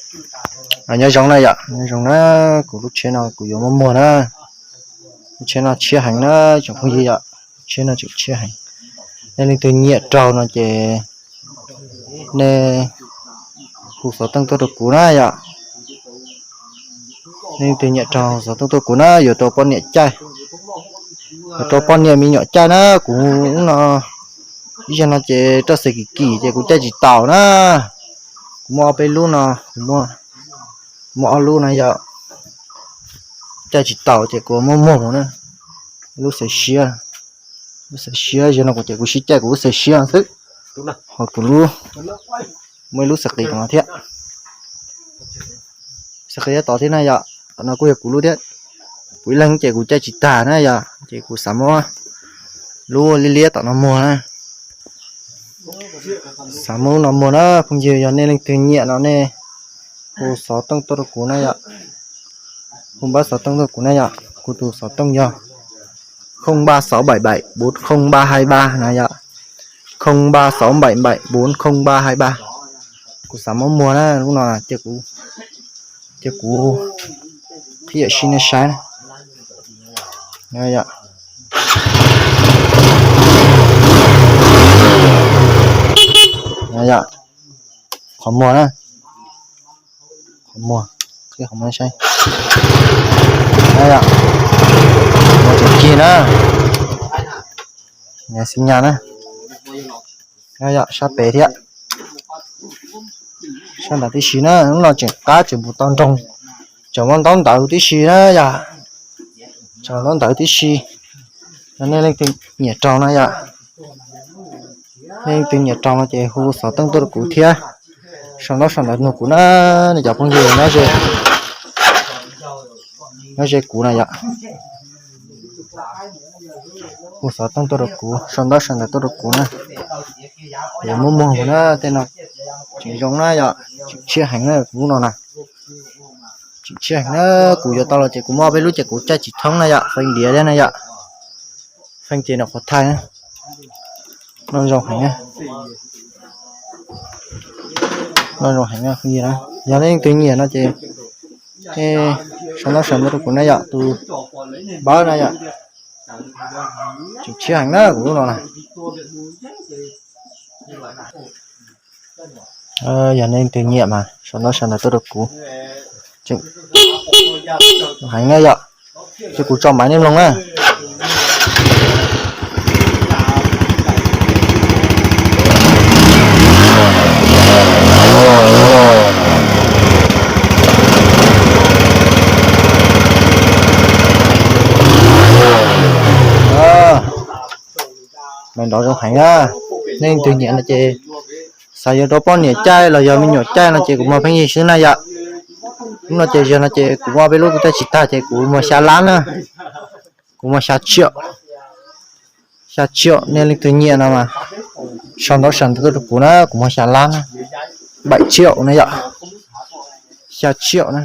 Nyob zoo na yom, nyob zoo na, kuv lub tsheb no kuv yuav muab muag na. Lub tsheb no tshiab heev na tsoom phooj ywg yom, lub tsheb no tseem tshiab heev. Nej leej twg nyiam raug no ces nej hu xov tooj tuaj rau kuv na yom. Nej leej twg nyiam raug xov tooj tuaj kuv na, yuav rau poj niam caij, yuav rau poj niam me nyuam caij na. Kuv no ib zaug no ces roj xes kim kim ces kuv caij tsis taus na. Kuv muaj ob peb lub no, kuv muaj, muaj ob lub no yom, caij tsis taus ces kuv muab muag mus na. Lub xaiv siab, lub xaiv siab zaum no kuv ces kuv sib caij kuv lub xaiv siab xwb. Ho kuv lub, muaj ib lub xaiv qis tom no thiab, xaiv qis tom thiab na yom. Tom no kuj yog kuv lub thiab. Kuv ib leeg ces kuv caij tsis tag na yom, ces kuv xav muab lub liab liab tom no muag na. Xav muab lub no muag na phooj ywg, yog nej leej twg nyiam no nej hu xov tooj tuaj rau kuv na yom. Hu npab xov tooj tuaj kuv na yom, kuv tus xov tooj yog không ba sáu bảy bảy bốn không ba hai ba na yom. Không ba sáu bảy bảy bốn không ba hai ba. Kuv xav muab muag na, lub no cia kuv, cia kuv qhib yam sib nej saib na. Qhov muag na, qhov muag, qhib qhov muag saib. Muag tseem cig na, xi nyas na. Yom, sab pem thiab, sab nrad tib si na, lub no tseem qab tseem mus tau nroog, tseem muaj ntaub ntawv tib si na yom. Tseem ntaub ntawv tib si. Nej leej twg nyiam raug no yom, nej leej twg nyiam raug no ces hu xov tooj tuaj rau kuv thiab, sau ntaub sau ntawv nug kuv na. Nej cov phooj ywg nyob ze, nyob ze kuv na yom, hu xov tooj tuaj rau kuv, sau ntaub sau ntawv tuaj rau kuv na. Kuv muab muag mus na, tej no tseem zoo na yom, tseem tshiab heev na kuv lub no na. Tseem tshiab heev na, kuv yuav tau los ces kuv muaj ob peb lub ces kuv caij tsis thoob na yom, feej diav thiab na yom. Feej ces nram qhuav thaij na. Noj zoo heev na, noj zoo heev na. Yog leej twg nyiam no ces sau ntaub sau ntawv rau kuv na yom, tus npawb na yom. Tseem tshiab heev na kuv lub no na. Yog nej leej twg nyiam mas sau ntaub sau ntawv tuaj rau kuv. Tseem heev na yom, ces kuv tso maiv nej mloog na. Maiv nrov zoo heev na. Nej leej twg nyiam no ces xav yuav rau poj niam caij los yog me nyuam caij no ces kuv muag pheej yig xwb na yom. Lub no ces yog no ces kuv muaj peb lub, kuv caij tsis tag ces kuv muag xya lab na. Kuv muag xya triệu, xya triệu. Nej leej twg nyiam no mas sau ntaub sau ntawv tuaj rau kuv na, kuv muag xya lab na, bảy triệu na yom, xya triệu na.